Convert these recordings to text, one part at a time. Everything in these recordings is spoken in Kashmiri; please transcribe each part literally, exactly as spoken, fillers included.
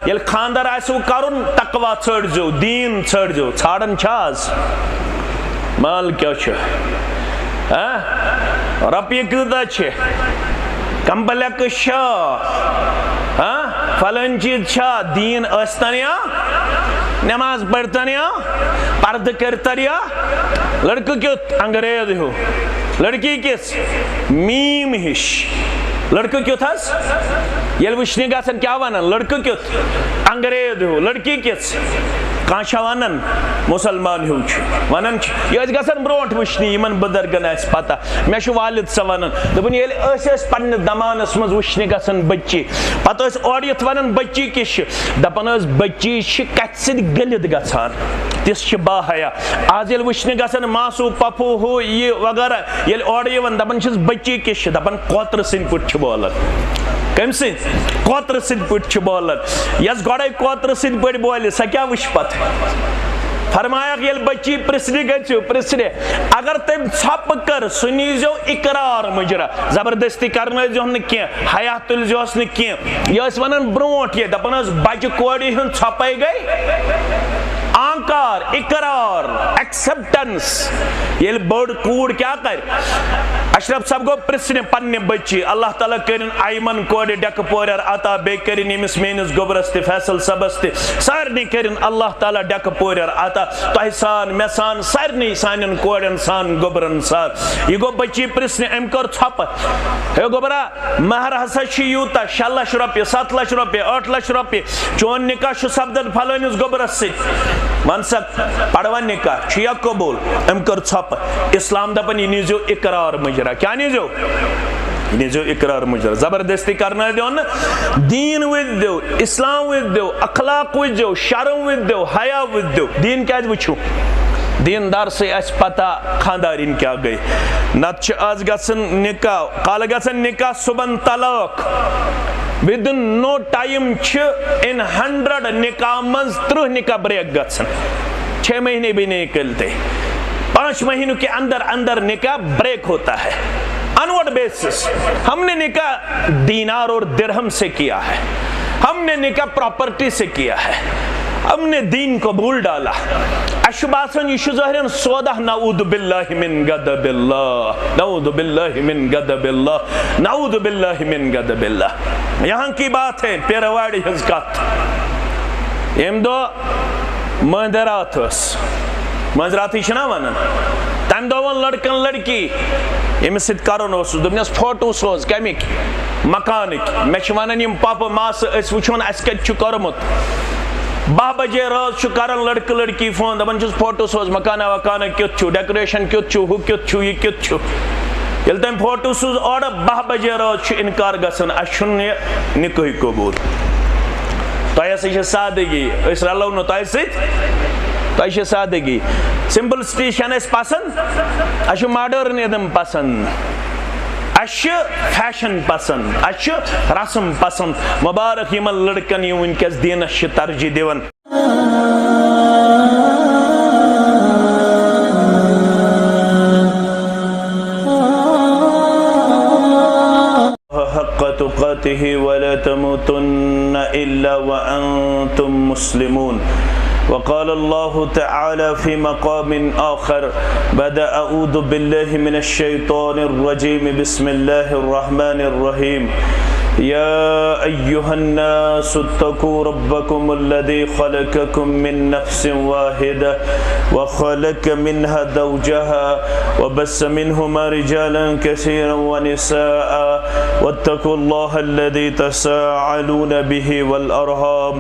ییٚلہِ خانٛدر آسِوٕ کرُن، تقوی ژھٲنٛڈزیو، دیٖن ژھٲنٛڈزیو۔ ژھانٛڈان چھا آز؟ مال کیٛاہ چھُ؟ ہاں؟ رۄپیہِ کۭژاہ چھِ؟ کمپلیکس چھا؟ ہاں؟ فلٲنۍ چیٖز چھا؟ دیٖن ٲسۍتن یا نماز پٔرۍتن یا پردٕ کٔرۍتن یا لڑکہٕ کیُتھ انگریز ہیوٗ، لڑکی کِژھ میٖم ہِش۔ لڑکہٕ کیُتھ حظ؟ ییٚلہِ وٕچھنہِ گژھن، کیٛاہ ونان؟ لڑکہٕ کیُتھ؟ انگریز ہیوٗ۔ لڑکی کِژھ؟ کانٛہہ چھا ونان مُسلمان ہیوٗ چھُ؟ ونان چھِ۔ یہِ ٲسۍ گژھان برونٛٹھ وٕچھنہِ، یِمن بُزرگن آسہِ پتہ۔ مےٚ چھُ والد سا ونان، دوٚپُن، ییٚلہِ أسۍ ٲسۍ پننِس زمانس منٛز وٕچھنہِ گژھان بٔچی، پتہٕ ٲسۍ اورٕ یِتھ ونان، بٔچی کِژھ چھِ؟ دپان ٲسۍ، بٔچی چھِ کتھِ سۭتۍ گٔلِتھ گژھان۔ تِژھ چھِ باحیا۔ آز ییٚلہِ وٕچھنہِ گژھن ماسوٗ، پپھوٗ، ہُہ، یہِ وغیرہ، ییٚلہِ اورٕ یِوان، دپان چھِس، بٔچی کِژھ چھِ؟ دپان، کوترٕ سٕنٛدۍ پٲٹھۍ چھِ بولان۔ کٔمۍ سٕنٛدۍ؟ کوترٕ سٕنٛدۍ پٲٹھۍ چھِ بولان۔ یۄس گۄڈَے کوترٕ سٕنٛدۍ پٲٹھۍ بولہِ، سۄ کیٛاہ وٕچھِ پتہٕ؟ فرمایکھ، ییٚلہِ بٔچی پرٛژھنہِ گژھِو، پرٛژھنہِ، اگر تٔمۍ ژھۄپہٕ کٔر، سُہ نیٖزیو اقرار مُجرا۔ زبردستی کرنٲوزیوٚن نہٕ کینٛہہ، حیا تُلزیوس نہٕ کینٛہہ۔ یہِ ٲسۍ ونان برونٛٹھ، یہِ دپان ٲس، بچہِ کورِ ہُنٛد ژھۄپے گٔے آنکار، اقرار، ایکسپٹنس۔ ییٚلہِ بٔڑ کوٗر کیٛاہ کرِ؟ اشرف صٲب گوٚو پرژھنہِ پننہِ بچی، اللہ تعالیٰ کٔرِن ایمن کورِ ڈٮ۪کہٕ پورٮ۪ر عطا، بیٚیہِ کٔرِن ییٚمِس میٲنِس گوٚبرس تہِ، فیصل صٲبس تہِ، سارنٕے کٔرِن اللہ تعالیٰ ڈٮ۪کہٕ پورٮ۪ر عطا۔ تۄہہِ سان، مےٚ سان، سارنٕے سانٮ۪ن کورٮ۪ن سان، گوٚبرن سان۔ یہِ گوٚو بچی پرژھنہِ، أمۍ کٔر ژھۄپہٕ۔ ہے گوٚبرا، مہر ہسا چھُ یوٗتاہ، شےٚ لچھ رۄپیہِ، ستھ لچھ رۄپیہِ، ٲٹھ لچھ رۄپیہِ۔ چون نکاح چھُ سپدان فلٲنِس گوٚبرس سۭتۍ۔ وَن سا، پروا نکاح چھُ یا قبول؟ أمۍ کٔر ژھۄپہٕ۔ اسلام دپان، یہِ نیٖزیو اقرار مُجرا۔ کیٛاہ نیٖزیو؟ یہِ نیٖزیو اقرار مُجرا۔ زبردستی کرنٲوزیو نہٕ۔ دیٖن وٕچھزیو، اسلام وٕچھزیو، اخلاق وٕچھزیو، شرم وٕچھزیو، حیا وٕچھزیو۔ دیٖن کیٛازِ وٕچھِو؟ دیٖندار سٕے آسہِ پتہ خانٛدارِنۍ کیٛاہ گٔے۔ نتہٕ چھِ آز گژھان نکاح، کالہٕ گژھان نکاح، صُبحن طلاق۔ Within no time چھِ in hundred نکاح منٛز ترٕٛہ نکاح بریک گژھان۔ چھ مہینے بھی نہیں نکلتے، پانچ مہینوں کے اندر اندر نکاح بریک ہوتا ہے۔ آن وٹ بیسس، ہم نے نکاح دینار اور درہم سے کیا ہے، ہم نے نکاح پراپرٹی سے کیا ہے، ہم نے دین کو بھول ڈالا۔ اَسہِ چھُ باسان، یہِ چھُ ظٲہرَن سودا۔ نعوذ باللہ من غضب اللہ، نعوذ باللہ من غضب اللہ، نعوذ باللہ من غضب اللہ۔ یہاں کی بات ہے، پیرواڑِ ہٕنٛز کتھ۔ ییٚمہِ دۄہ مٲنٛزِ راتھ ٲس، مٲنٛزِ راتھٕے چھِنہ ونان، تمہِ دۄہ ووٚن لڑکن لڑکی، ییٚمِس سۭتۍ کرُن اوسُس، دوٚپنس، فوٹو سوز۔ کمِکۍ؟ مکانٕکۍ۔ مےٚ چھِ ونان یِم پۄپہٕ ماسہٕ، أسۍ وٕچھون اسہِ کتہِ چھُ کوٚرمُت۔ باہ بجے رٲژ چھُ کران لڑکہٕ لڑکی فون، دپان چھُس، فوٹو سوز، مکانہ وکانہ کیُتھ چھُ، ڈیکوریشن کیُتھ چھُ، ہُہ کیُتھ چھُ، یہِ کیُتھ چھُ۔ ییٚلہِ تٔمۍ فوٹو سوٗز اورٕ، باہ بجے رٲژ چھُ انکار گژھان، اسہِ چھُنہٕ یہِ نکاحٕے قبول۔ تۄہہِ ہسا چھِ سادگی، أسۍ رلو نہٕ تۄہہِ سۭتۍ، تۄہہِ چھِ سادگی۔ سمپلسٹی چھَنہٕ اَسہِ پسند، اَسہِ چھُ ماڈرنزم پسند، اَسہِ چھُ فیشن پسند، اَسہِ چھُ رسم پسند۔ مبارک یِمن لڑکن، یِم وٕنکیٚس دیٖنس چھِ ترجیح دِوان۔ حق تقاته ولا تموتن إلا وأنتم مسلمون. وقال الله تعالى في مقام آخر بعد أعوذ بالله من الشيطان الرجيم، بسم الله الرحمن الرحيم. يا أيها الناس اتقوا ربكم الذي خلقكم من نفس واحدة وخلق منها زوجها وبث منهما رجالا كثيرا ونساء واتقوا الله الذي تساءلون به والأرحام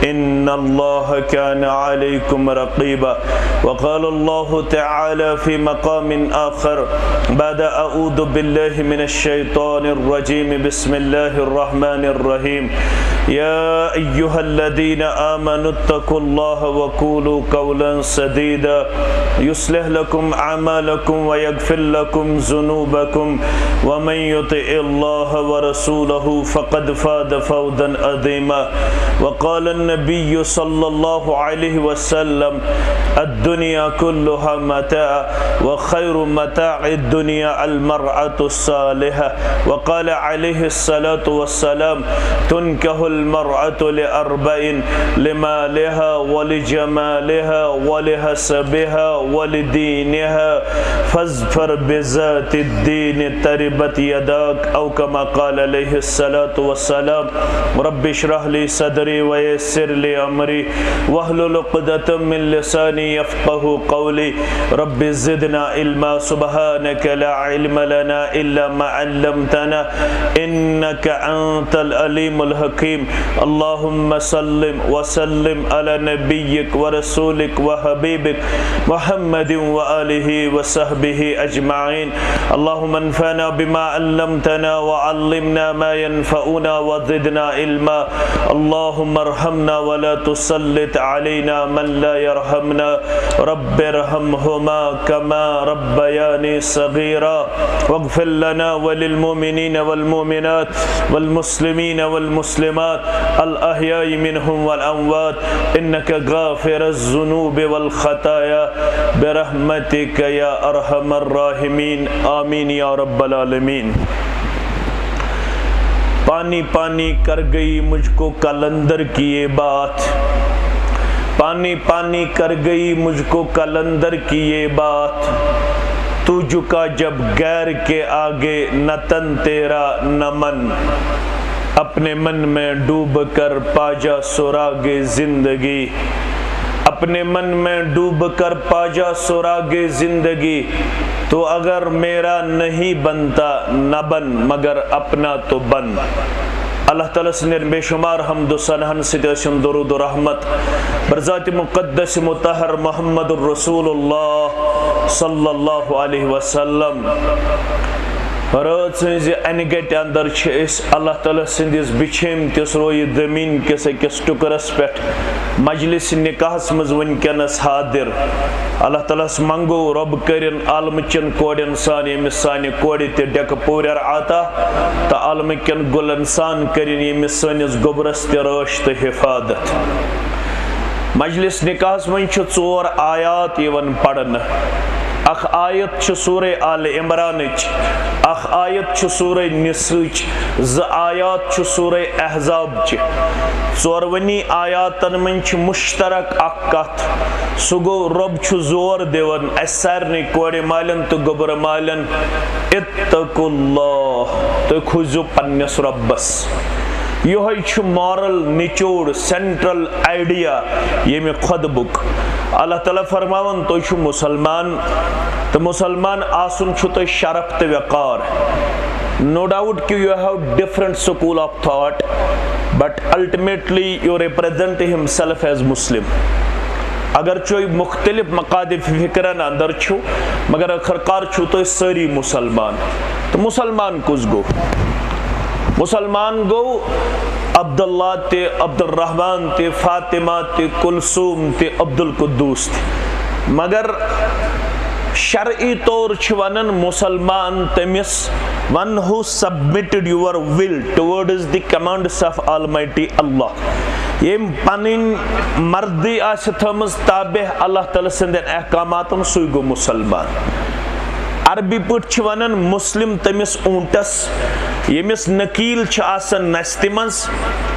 إن الله كان عليكم رقيبا. وقال الله تعالى في مقام آخر بعد أعوذ بالله من الشيطان الرجيم، بسم الله الرحمن الرحيم. يا أيها الذين آمنوا اتقوا الله وقولوا قولا سديدا يصلح لكم أعمالكم ويغفر لكم ذنوبكم ومن يطع الله ورسوله فقد فاز فوزا عظيما. وقال النبي صلى الله عليه وسلم، الدنيا كلها متاع وخير متاع الدنيا المرأة الصالحة. وقال عليه الصلاة والسلام، تنكح المرأة لأربع: لمالها ولجمالها ولحسبها ولدينها، فاظفر بذات الدين تربت يداك، أو كما قال عليه الصلاة والسلام. رب اشرح لي صدري ويسر لي أمري واحلل عقدة من لساني يفقه قولي. رب زدنا علما، سبحانك لا علم لنا إلا ما علمتنا، إنك أنت العليم الحكيم. اللهم صل وسلم على نبيك ورسولك وحبيبك محمد وآله وصحبه أجمعين. اللهم انفعنا بما علمتنا وعلمنا ما ينفعنا وزدنا علما. اللهم ارحمنا ولا تسلط علينا من لا يرحمنا. رب ارحمهما كما ربياني صغيرا. واغفر لنا وللمؤمنين والمؤمنات والمسلمين والمسلمات الأحياء منهم والأموات، إنك غافر الذنوب والخطايا، برحمتك يا أرحم الراحمين. آمين يا رب العالمين. پانی پانی کر گئی مجھ کو قلندر کی یہ بات، پانی پانی کر گئی مجھ کو قلندر کی یہ بات، تو جھکا جب غیر کے آگے نہ تن تیرا نہ من، اپنے من میں ڈوب کر پا جا سراغ زندگی، اپنے من میں ڈوب کر پا جا سراغ زندگی، تو اگر میرا نہیں بنتا نہ بن، مگر اپنا تو بن. اللہ تعالیٰ سٕنٛدٮ۪ن بے شمار حمد و ثناہن سۭتۍ ٲسِن درود و رحمت بر ذات مقدس مطہر محمد الرسول اللہ صلی اللہ علیہ وسلم. رٲژ ہٕنٛزِ انہِ گٹہِ اندر چھِ أسۍ اللہ تعالیٰ سٕنٛدِس بِچھیمتِس رویہِ زٔمیٖن کِس أکِس ٹُکرس پٮ۪ٹھ مجلس نکاحس منٛز وٕنکیٚنس حاضر. اللہ تعالیٰ ہس منگو رۄب کٔرِن عالمہٕ چٮ۪ن کورٮ۪ن سان ییٚمِس سانہِ کورِ تہِ ڈٮ۪کہٕ پوٗرٮ۪ر عطا تہٕ عالمہٕ کٮ۪ن گُلن سان کٔرِن ییٚمِس سٲنِس گوٚبرس تہِ رٲچھ تہٕ حفاظت. مجلس نکاحس منٛز چھِ ژور آیات یِوان پرنہٕ۔ اکھ آیت چھِ سورہ آل عمرانٕچ، اکھ آیت چھِ سورہ نساہٕچ، زٕ آیات چھِ سورہ احزابچہِ۔ ژورؤنی آیاتن منٛز چھِ مشترک اکھ کتھ، سُہ گوٚو رۄب چھُ زور دِوان اسہِ سارنٕے کورِ مالٮ۪ن تہٕ گوٚبرٕ مالٮ۪ن، اتقوا اللہ، تُہۍ کھوٗژِو پننِس رۄبس۔ یِہوٚے چھُ moral نچوڑ، central idea ییٚمہِ خطبُک۔ اللہ تعالیٰ فرماوان، تُہۍ چھِو مُسلمان تہٕ مُسلمان آسُن چھُ تۄہہِ شرف تہٕ وقار۔ No doubt کہ you have different school of thought, but ultimately you represent himself as Muslim. اگرچہ مختلف مقادف فکرن اندر چھُ، مگر ٲخر کار چھُو تُہۍ سٲری مُسلمان۔ تہٕ مُسلمان کُس گوٚو؟ مُسلمان گوٚو عبداللہ تہِ، عبدالرحمان تہِ، فاطمہ تہِ، کلثوم تہِ، عبدالقدوس تہِ۔ مگر شرعی طور چھِ ونان مُسلمان تٔمِس، one who submitted your will towards the commands of Almighty Allah۔ ییٚمۍ پنٕنۍ مرضی آسہِ تھٲومٕژ تابع اللہ تعالیٰ سٕنٛدٮ۪ن احکاماتن، سُے گوٚو مُسلمان۔ عربی پٲٹھۍ چھِ ونان مُسلِم تٔمِس اوٗنٹس، ییٚمِس نکیٖل چھِ آسان نستہِ منٛز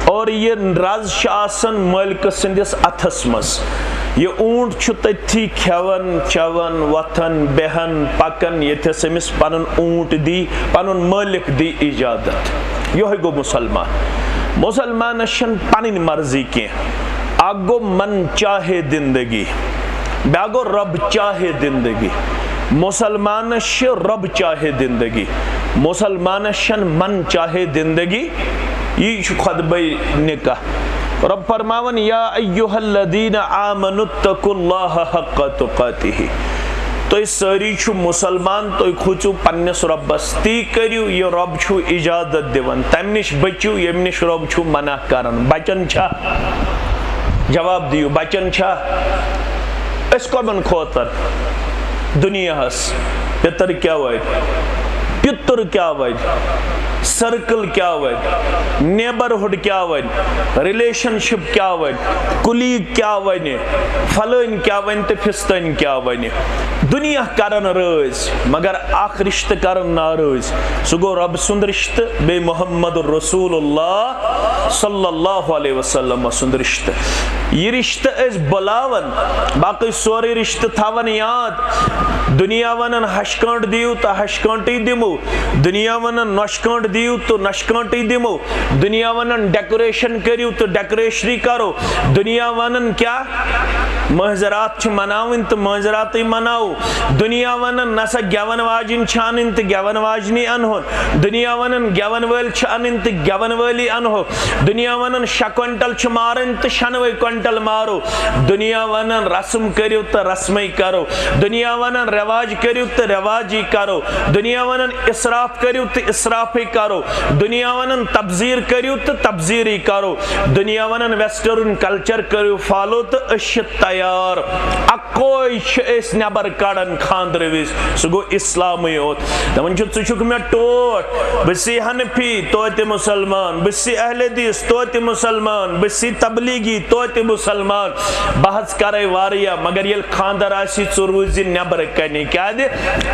اور یہِ رز چھِ آسان مٲلکہٕ سٕنٛدِس اتھس منٛز۔ یہِ اوٗنٹ چھُ تٔتھی کھٮ۪وان، چٮ۪وان، وۄتھان، بیٚہان، پکان، ییٚتھس أمِس پنُن اوٗنٹ دی، پنُن مٲلک دی اجازت۔ یِہوٚے گوٚو مُسلمان۔ مُسلمانس چھنہٕ پنٕنۍ مرضی کینٛہہ۔ اکھ گوٚو من چاہے زندگی، بیٛاکھ گوٚو رب چاہے زندگی۔ مُسلمانس چھِ رب چاہے زندگی، مُسلمانس چھنہٕ من چاہے زندگی۔ یی چھُ خطبے نکاح۔ رب فرماوان، یا ایھا الذین آمنوا اتقوا اللہ حق تقاتہ۔ تُہۍ سٲری چھِو مُسلمان، تُہۍ کھوٗژِو پننِس رۄبس، تی کٔرِو یہِ رۄب چھُو اجازت دِوان، تمہِ نِش بٔچِو ییٚمہِ نِش رۄب چھُو منع کران۔ بچن چھا؟ جواب دِیِو، بچن چھا؟ أسۍ کمن کھوژان؟ دُنیاہس۔ پِتر کیٛاہ وَنہِ؟ پِتُر کیٛاہ وَنہِ؟ سرکل کیٛاہ وَنہِ، نیبرہُڈ کیٛاہ وَنہِ، ریلیشن شپ کیٛاہ وَنہِ، کُلیٖگ کیٛاہ وَنہِ، فلٲنۍ کیٛاہ وَنہِ تہٕ فِستٲنۍ کیٛاہ وَنہِ۔ دُنیا کرن رٲضۍ، مگر اکھ رِشتہٕ کرن ناراض۔ سُہ گوٚو رۄب سُنٛد رِشتہٕ، بیٚیہِ محمد رسول اللہ صلی اللہ علیہ وسلم سُنٛد رِشتہٕ۔ یہِ رِشتہٕ ٲسۍ بُلاوان، باقٕے سورُے رِشتہٕ تھاوان یاد۔ دُنیا وَنان، ہَشہِ کٲنٛٹھ دِیِو تہٕ ہَشہِ کٲنٛٹھٕے دِمو۔ دُنیا وَنان، نۄشہِ کٲنٛٹھ دِیِو تہٕ نۄشہِ کٲنٛٹھٕے دِمو۔ دُنیا وَنان، ڈیکوریشن کٔرِو تہٕ ڈیکوریشنٕے کرو۔ دُنیا وَنان کیٛاہ؟ مٲنٛزِ راتھ چھِ مناوٕنۍ تہٕ مٲنٛزِ راتٕے مناوو۔ دُنیا وَنان، نسا گٮ۪وَن واجِنۍ چھِ اَنٕنۍ تہٕ گٮ۪وَن واجنی اَنہون۔ دُنیا وَنان، گٮ۪وَن وٲلۍ چھِ اَنٕنۍ تہٕ گٮ۪وَن وٲلی اَنہو۔ دُنیا وَنان، شےٚ کوینٹل چھِ مارٕنۍ تہٕ شٮ۪نوَے کوینٹل مارو۔ دُنیا وَنان، رسم کٔرِو تہٕ رسمٕے کرو۔ دُنیا وَنان، رٮ۪واج کٔرِو تہٕ رٮ۪واجی کرو۔ دُنیا وَنان، اسراف کٔرِو تہٕ اسرافٕے کرو۔ دُنیا وَنان، تبذیر کٔرِو تہٕ تبذیرٕے کرو۔ دُنیا وَنان، ویسٹرن کلچر کٔرِو فالو تہٕ أسۍ چھِ تیار۔ اکوے چھِ أسۍ نٮ۪بر کڑان خانٛدرٕ وِزِ، سُہ گوٚو اسلامٕے یوت۔ دپان چھُ، ژٕ چھُکھ مےٚ ٹوٹھ، بہٕ چھُسے حنفی، توتہِ مسلمان، بہٕ چھُسے اہل حدیث، توتہِ مسلمان، بہٕ چھُسے تبلیغی، توتہِ مسلمان۔ بہٕ حظ کرے واریاہ، مگر ییٚلہِ خانٛدر آسی، ژٕ روٗزِ نٮ۪برٕ کنہِ۔ کیٛازِ؟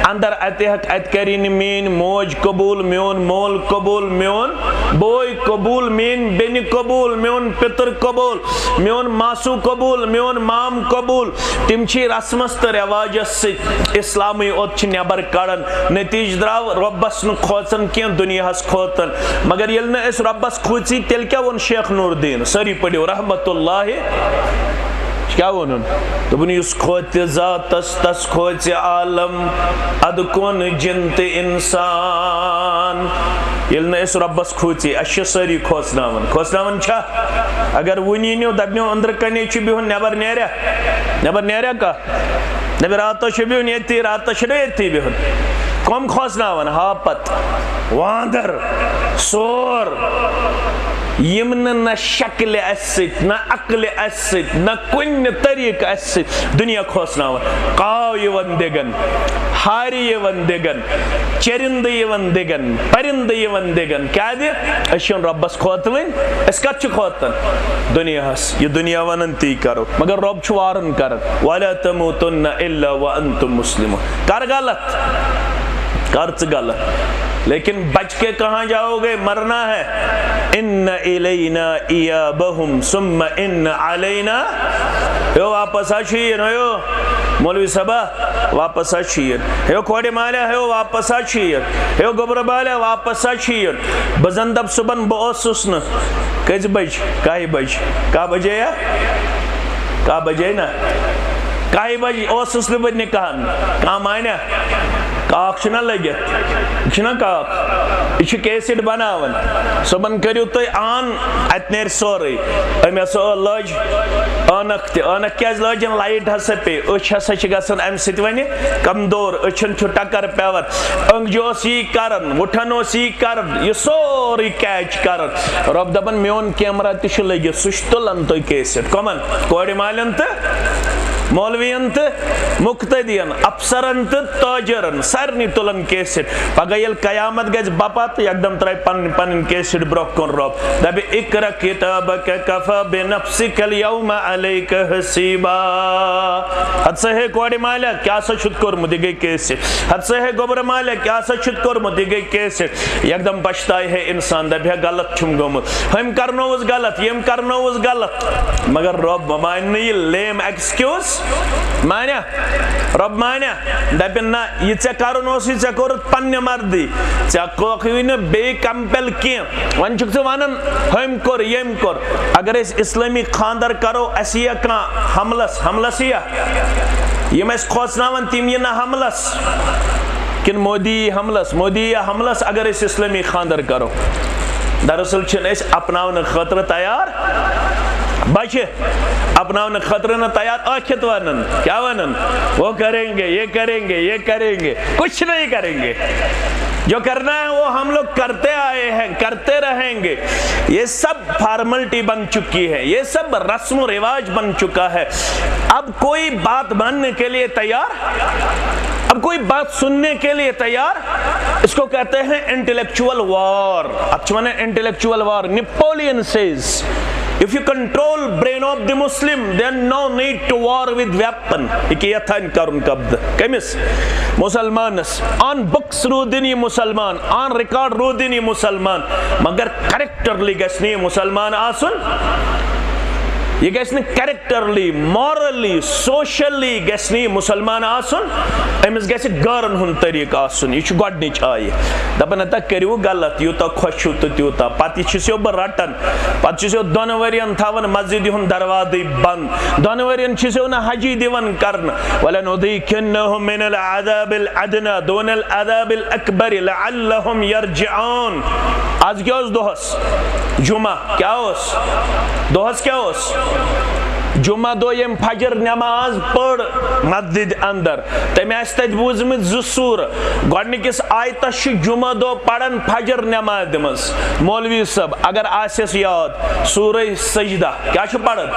اندر اتہِ ہیٚکہِ، اتہِ کری نہٕ میٲنۍ موج قبول، میون مول قبول، میون بوے قبول، میٲنۍ بیٚنہِ قبول، میون پِتٕر قبول، میون ماسوٗ قبول، میون مام قبول۔ تِم چھِ رسمس تہٕ رٮ۪واجس سۭتۍ اسلامٕے یوت چھِ نٮ۪بر کڑان۔ نتیجہٕ درٛاو رۄبس نہٕ کھوژان کینٛہہ، دُنیاہس کھوژان۔ مگر ییٚلہِ نہٕ أسۍ رۄبس کھوٗژی، تیٚلہِ کیٛاہ ووٚن شیخ نوٗر دیٖن؟ سٲری پٔرِو رحمت اللہ۔ کیٛاہ ووٚنُن؟ دوٚپُن، یُس کھوژِ ذاتس، تس کھوژِ عالم، ادٕ کون جِن تہٕ انسان۔ ییٚلہِ نہٕ أسۍ رۄبس کھوٗژی، اَسہِ چھِ سٲری کھوژناوان۔ کھوژناوان چھا؟ اگر وُنی نیو، دپنو، أنٛدرٕ کنے چھُ بِہُن، نٮ۪بر نیریا؟ نٮ۪بر نیریا کانٛہہ؟ دپہِ، راتس چھُ بِہُن ییٚتی، راتس چھُنہ ییٚتی بِہُن۔ کۄم کھوژناوان؟ ہاپت، واندر، سور، یِم نہٕ نہ شکلہِ اَسہِ سۭتۍ، نہ عقلہِ اَسہِ سۭتۍ، نہ کُنہِ طریٖقہٕ اَسہِ سۭتۍ۔ دُنیا کھوژناوان۔ کاو یِوان دِگن، ہارِ یِوان دِگن، چرندٕ یِوان دِگن، پرندٕ یِوان دِگن۔ کیٛازِ؟ أسۍ چھِنہٕ رۄبس کھوتوٕنۍ۔ أسۍ کتھ چھِ کھوتان؟ دُنیاہس۔ یہِ دُنیا ونان، تی کرو۔ مگر رۄب چھُ وارن کران، "ولا تموتن الا وانتم مسلمون۔" کر غلط؟ کر ژٕ غلط؟ لیکن بچ کے کہاں جاؤ گے؟ مرنا ہے۔ ان الینا ایابہم ثم ان علینا۔ ہیو واپس آ چھُ یِن، ہیو مولوی صٲبا، واپس آ چھُ یِن۔ ہیو کھوڑِ مالیا، ہیو واپس آ چھُ یِن۔ ہیو گوٚبرٕ بالیا، واپس آ چھُ یِن۔ بہٕ زن دپ صُبحن بہٕ اوسُس نہٕ۔ کٔژِ بجہِ؟ کاہہِ بجہِ؟ کاہ بجے یا؟ کاہ بجے نا؟ کاہہِ بجہِ اوسُس نہٕ بہٕ نکاحن۔ کانٛہہ مانیا؟ کاکھ چھُنہ لٔگِتھ، یہِ چھُنہ کاکھ، یہِ چھُ کیسٹ بناوان۔ صُبحن کٔرِو تُہۍ آن، اتہِ نیرِ سورُے۔ أمۍ ہسا لٲج عٲنکھ تہِ۔ عٲنکھ کیازِ لٲجِن؟ لایٹ ہسا پیٚیہِ، أچھ ہسا چھِ گژھان امہِ سۭتۍ وۄنۍ کمزور، أچھن چھُ ٹکر پٮ۪وان۔ أنٛگجہِ اوس یی کران، وُٹھن اوس یی کران، یہِ سورُے کیچ کران۔ رۄب دپان، میون کیمرہ تہِ چھُ لٔگِتھ، سُہ چھُ تُلان تُہۍ کیسٹ۔ کمن؟ کورِ مالٮ۪ن تہٕ مولوین تہٕ مقتدین، افسرن تہٕ تاجرن، سارنٕے تُلن کیسٹ۔ پگاہ ییٚلہِ قیامت گژھِ بپا تہٕ یکدم ترٛاوِ پنٕنۍ پنٕنۍ کیسٹ برونٛہہ کُن رۄب۔ دپہِ، "اقرأ کتابک کفی بنفسک الیوم علیک حسیبا۔" ہتہٕ سا ہے کورِ مالیا، کیٛاہ سا چھُتھ کوٚرمُت؟ یہِ گٔے کیسٹ۔ ہتہٕ سا ہے گوٚبرٕ مالیا، کیٛاہ سا چھُتھ کوٚرمُت؟ یہِ گٔے کیسٹ۔ یکدم پچھتاوِ ہے انسان، دپہِ ہے، غلط چھُم گوٚمُت، ہُمۍ کرنووُس غلط، ییٚمۍ کرنووُس غلط۔ مگر رۄب مانہِ نہٕ یہِ لیم ایکسکیوز۔ مانیا؟ رۄب مانیا؟ دپہِ، نہ، یہِ ژےٚ کرُن اوسُے، ژےٚ کوٚرُتھ پننہِ مردی، ژےٚ کوکھٕے نہٕ بیٚیہِ کمپل کینٛہہ۔ وۄنۍ چھُکھ ژٕ ونان، ہُمۍ کوٚر، ییٚمۍ کوٚر۔ اگر أسۍ اسلٲمی خاندر کرو، اسہِ یِیا کانٛہہ حملس، حملس یِیا؟ یِم اسہِ کھوژناوان، تِم یِن نہ حملس؟ کِنہٕ مودی یی حملس؟ مودی یِیا حملس اگر أسۍ اسلٲمی خاندر کرو۔ دراصل چھِنہٕ أسۍ اپناونہٕ خٲطرٕ تیار۔ بچہِ اپناونہٕ خٲطرٕ نہٕ تیار، ٲکھِتھ ونان، کیٛاہ ونان؟ وہ کریں گے، یہ کریں گے، یہ کریں گے، کچھ نہیں کریں گے۔ جو کرنا ہے وہ ہم لوگ کرتے آئے ہیں، کرتے رہیں گے۔ یہ سب فارملٹی بن چکی ہے، یہ سب رسم و رواج بن چکا ہے۔ اب کوئی بات ماننے کے لیے تیار کوئی بات سننے کے لیے تیار، اس کو کہتے ہیں انٹلیکچوئل وار۔ اتھ چھِ ونان انٹلیکچوئل وار۔ Napoleon says, if you control brain of the Muslim, then no need to war with weapon. یہِ کیٛاہ یژھان کرُن قبضہٕ؟ کٔمِس؟ مسلمانس۔ On books روٗدِن یہِ مسلمان، on record روٗدِن یہِ مسلمان، مگر کریکٹرلی گژھِ نہٕ یہِ مسلمان آسُن۔ یہِ گژھِ نہٕ کریکٹرلی، مورلی، سوشلی گژھِ نہٕ یہِ مسلمان آسُن۔ أمِس گژھِ غٲرن ہُنٛد طریٖقہٕ آسُن۔ یہِ چھُ گۄڈٕنِچ آیہِ۔ دَپان، ہتا کٔرِو غلط، یوٗتاہ خۄش چھُو تہٕ تیوٗتاہ۔ پتہٕ یہِ چھُس یو بہٕ رٹان۔ پتہٕ چھُس یو دۄن ؤرین تھاوان مسجدِ ہُنٛد دروازٕے بنٛد۔ دۄن ؤرین چھُس یو نہٕ حجی دِوان کرنہٕ۔ وَلَنُذِيقَنَّهُم مِّنَ الْعَذَابِ الْأَدْنَىٰ دُونَ الْعَذَابِ الْأَكْبَرِ لَعَلَّهُمْ يَرْجِعُونَ۔ آز کیٛاہ اوس دۄہس؟ جمعہ۔ کیٛاہ اوس؟ دۄہس کیٛاہ اوس؟ جمعہ دۄہ ییٚمۍ فجر نٮ۪ماز پٔر مسجدِ اندر، تٔمۍ آسہِ تتہِ بوٗزمٕتۍ زٕ سوٗرٕ۔ گۄڈٕنِکِس آیتس چھُ جمعہ دۄہ پران فجر نٮ۪مازِ منٛز مولوی صٲب، اگر آسٮ۪س یاد، سورہ سجدہ۔ کیٛاہ چھُ پران؟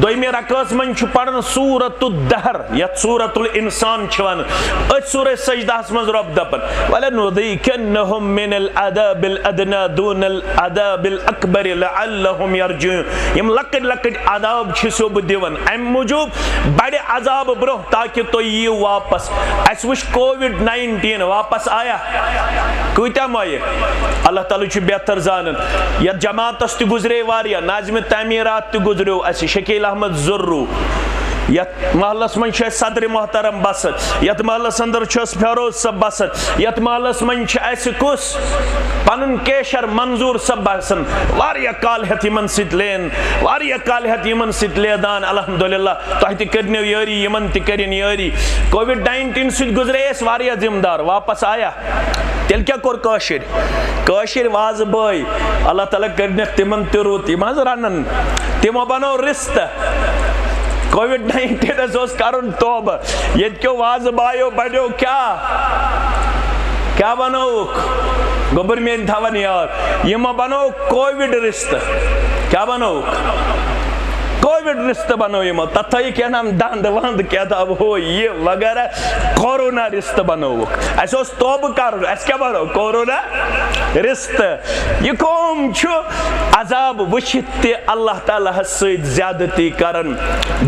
دوٚیمہِ رکعژ منٛز چھُ پران سورۃ الدہر، یتھ سورۃ الانسان چھِ ونان۔ أتھۍ سورہ سجدہس منٛز رۄب دپان، وَلَنُذِيقَنَّهُم مِّنَ الْعَذَابِ الْأَدْنَىٰ دُونَ الْعَذَابِ الْأَكْبَرِ لَعَلَّهُمْ يَرْجِعُونَ۔ یِم لۄکٕٹۍ لۄکٕٹۍ عذاب چھِسو بہٕ دِوان، امہِ موٗجوٗب بڑِ عذاب برونٛہہ، تاکہِ تُہۍ یِیِو واپس۔ اسہِ وٕچھ کووِڈ ناینٹیٖن واپس آیا؟ کۭتیاہ مۄیہِ؟ اللہ تعالیٰ چھُ بہتر زانان۔ یتھ جماعتس تہِ گُزرے واریاہ، ناظمِ تعمیرات تہِ گُزریو اسہِ، شکیل احمد زرو۔ یتھ محلس منٛز چھُ اسہِ صدرِ محترم بسان، یتھ محلس اندر چھُ اسہِ فیروز صٲب بسان، یتھ محلس منٛز چھُ اسہِ کُس؟ پنُن کیشر منظور صٲب بسان۔ واریاہ کال ہیتھ یِمن سۭتۍ لین، واریاہ کال ہیتھ یِمن سۭتۍ لیدان۔ الحمدللہ، تۄہہِ تہِ کٔرنو یٲری، یِمن تہِ کٔرِن یٲری۔ کووِڈ ناینٹیٖن سۭتۍ گُزرے أسۍ واریاہ ذمہٕ دار، واپس آیا؟ تیٚلہِ کیٛاہ کوٚر کٲشِرۍ؟ کٲشِرۍ وازٕ بٲے، اللہ تعالیٰ کٔرنَکھ تِمن تہِ رُت، یِم حظ رَنَن، تِمو بَنوو رِستہٕ۔ کووِڈ ناینٹیٖنَس اوس کَرُن توبہٕ، ییٚتہِ کیو وازٕ بایو بَنیو کیٛاہ؟ کیٛاہ بَنووُکھ؟ گوٚبُر میٛٲنۍ تھاوَن یاد، یِمو بَنوو کووِڈ رِستہٕ۔ کیٛاہ بَنووُکھ؟ کووِڈ رِستہٕ بَنوو یِمو، تَتھ تھٲیِکھ کینٛہہ نام دَنٛد وَنٛد، کینٛہہ تام ہُہ یہِ وغیرہ، کورونا رِستہٕ بَنووُکھ۔ اَسہِ اوس توبہٕ کَرُن، اَسہِ کیٛاہ بَنوو؟ کورونا رِستہٕ۔ یہِ قوم چھُ عذاب وٕچھِتھ تہِ اللہ تعالیٰ ہَس سۭتۍ زیادتی کَران،